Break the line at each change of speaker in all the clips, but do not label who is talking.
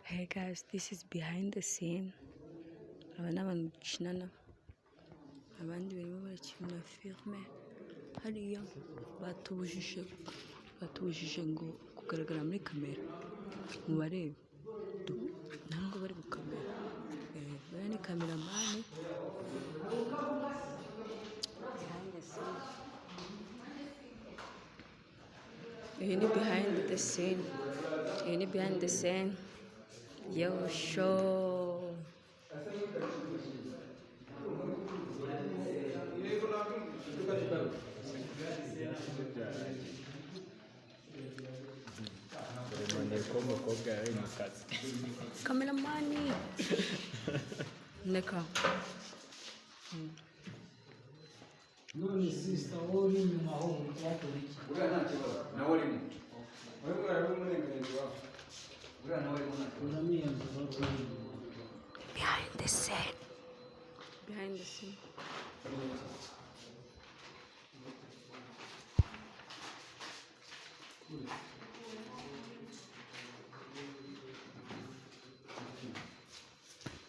Hey guys, this is behind the scene. Aba ni abantu dukinana, abandi barimo barakina filime hariya. Batubujije ngo kugaragara muri kamera, mubarebe ntabwo bari gukamera. Bariya ni kameramani. Behind the scene. Iyi ni behind the scene. Iyi ni behind the scene. Yo show.
Ko umukobwa yari mu kazi.
Kameramani. Neka.
None sister, wowe uri inyuma aho uri kuhakora iki?
Uriya nta kibazo nawe urimo, uriya ari umurenganire wawe, uriya nawe arimo nta kibazo.
Uramwiyanduza uri inyuma.
Behind the scene. Behind the scene.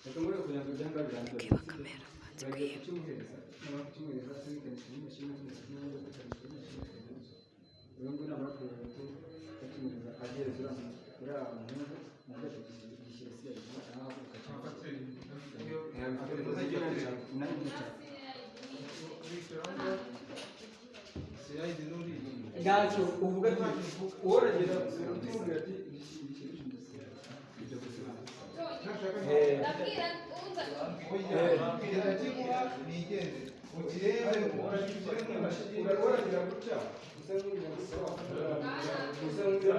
Reka muri kugira ngo ibyanga birangire.
Kwiba kamera, banze
Uragiye
kuyiba.
kukimuhereza, namara kukimuhereza asubikanisha n'imashini, n'imodoka ikanisha n'imashini ikanisha. Uyu nguyu namara kureba ko akimuhereza, agihereza uriya muhungu, umuhungu akagishyira siya arahaguruka cyane. Ntacyo uvuga ati woragera utumubwira ati
Ndabwira unza.
Uragira gutya usa nk'ugira.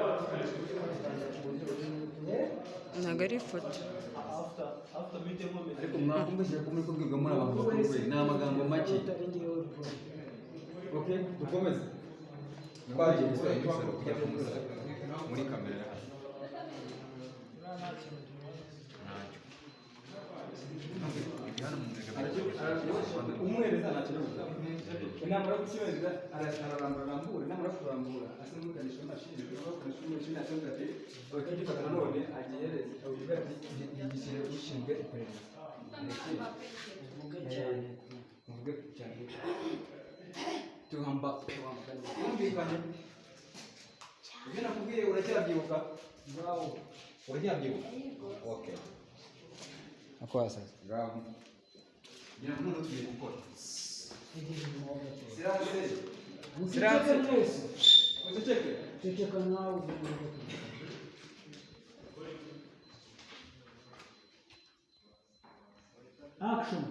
Ntabwo ari ifoto.
Ariko mwakumvise ko muri kubwirwa muri abantu bakuru we ni amagambo make.
Utari njyewe rwose.
Okay, dukomeze, twagiye.
Kujya muri kamera ntacyo. Ibi hano mu
Umuhereza nta kibazo, namara kukimuhereza ararambura, arambura, namara kurambura asa n'ukanisha imashini, namara kukanisha imashini asa n'ukanisha ati bakagifata, nanone agihereze avuga ati yigishyire ushinzwe iperereza.
Uvuge cyane.
Muvuge cyane tuhamba pe wa mugani wumvikanye. Ibyo nakubwiye uracyabyibuka?
Ngaho.
Uracyabyibuka? Okay, ako wasaze ngaho
ngira ngo noneho tugiye gukora.
Egera inyuma ho gatoya.
Silence.
Muceceke mwese.
Uceceke.
Ceceka nawe ugende gato. Action.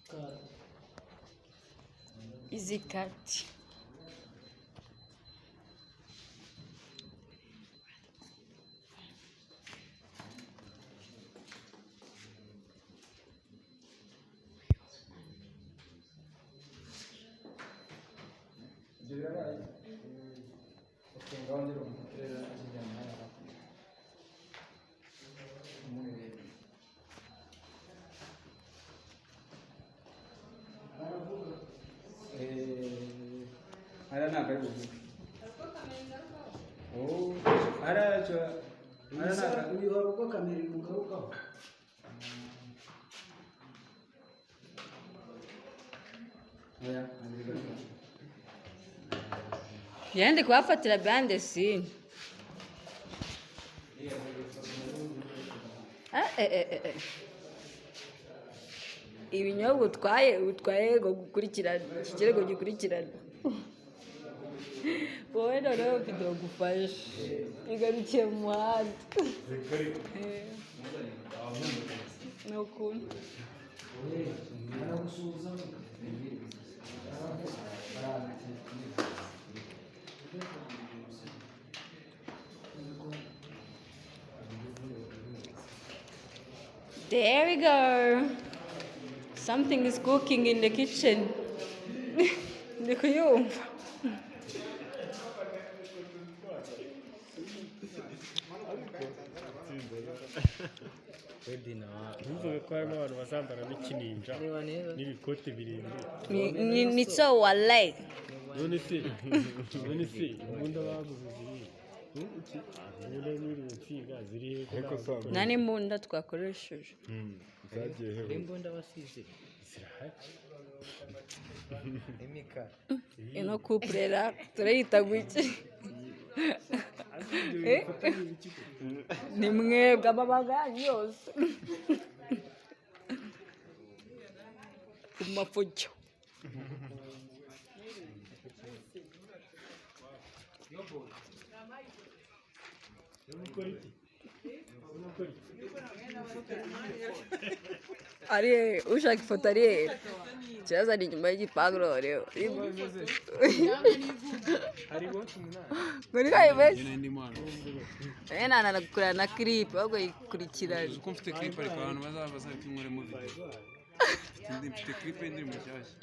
Cut.
Easy cut.
Ibyo birabaye. Okay, ngaho ngera umuterera akijyana hariya hakurya umuherere.
Baravuga.
Hariya ntabwo ari buvuge. Oh, hariya cyo hariya ntabwo.
Uyu hari ubwo kamera imugarukaho.
Oya, ntabwo bigaruka.
Njyewe ndi kubafatira behind the scene. Eh, eh, eh, eh. Ibinyobwa utwaye ngo gukurikirana iki kirego gikurikirana wowe, noneho video gufashe igarukiye mu muhanda. Ukuntu
Aragusuhuza.
There we go. Something is cooking in the kitchen. Ndi kuyumva.
Ntuvuge ko harimo abantu bazambara n'ikininja n'ibikote birebire.
Ni so wallahi.
None se imbunda baguze ziri he? Imbunda n'iriya nsinga ziri he ko
Ariko
ntazi
sa-
ko
Nta n'imbunda twakoresheje.
Zagiye he?
Imbunda wasize.
Zirahari.
Imikara.
Ino couple ra turayita guki? Eh? Ni mwebwe amabanga yanyu yose. Ku mafoto.
Ukora iki? Ukora iki?
Ari ushaka ifoto ari he? Ikibazo ari inyuma y'igipangu noneho. Ngo niko bimeze. Eh, nana na clip ahubwo yikurikirana.
Uzi ko mfite clip, ariko abantu bazaba bazabinkoremo video. Mfite clip y'indirimbo nshyashya.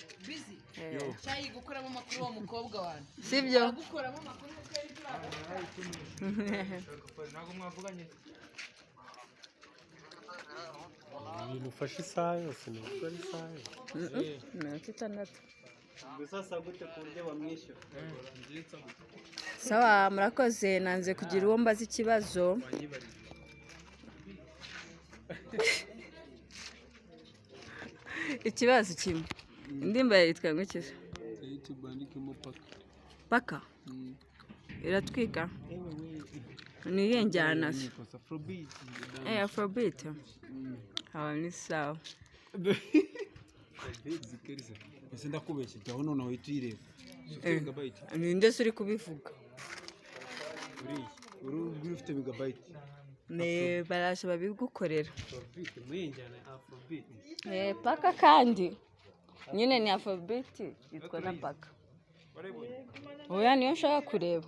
Yo.
Cyayi gukoramo amakuru uwo mukobwa wanjye.
Sibyo?
Gukoramo amakuru kuko yari
Ntabwo mwavuganye.
Ibintu ufashe isaha yose ni ugukora isaha yose.
Iminota 6.
Gusa gute ku buryo bamwishyura?
Sawa, murakoze. Nanze kugira uwo mbaza ikibazo. Ikibazo kimwe. Indirimbo yawe yitwa ngo iki?
YouTube andikemo paka.
Paka? Iratwika? Ni iyihe njyana se?
Nikosa Afrobeat.
Eh, Afrobeat. Aba ni sawa.
Zikerisa. Ese ndakubeshye, jyaho noneho uhita uyireba. Ufite
Eh.
megabyte?
Ninde se uri kubivuga?
Uriya. Uri ufite megabyte.
Ni baraje babigukorera.
Afrobeat muri njyana ya Afrobeat.
Eh, paka kandi nyine ni Afrobeat yitwa na paka. Oya, niyo nshaka kureba.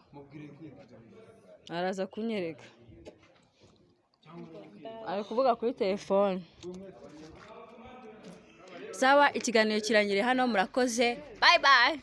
Araza kunyereka. Ari kuvuga kuri telefone. Sawa, ikiganiro kirangiriye hano, murakoze. Bye bye.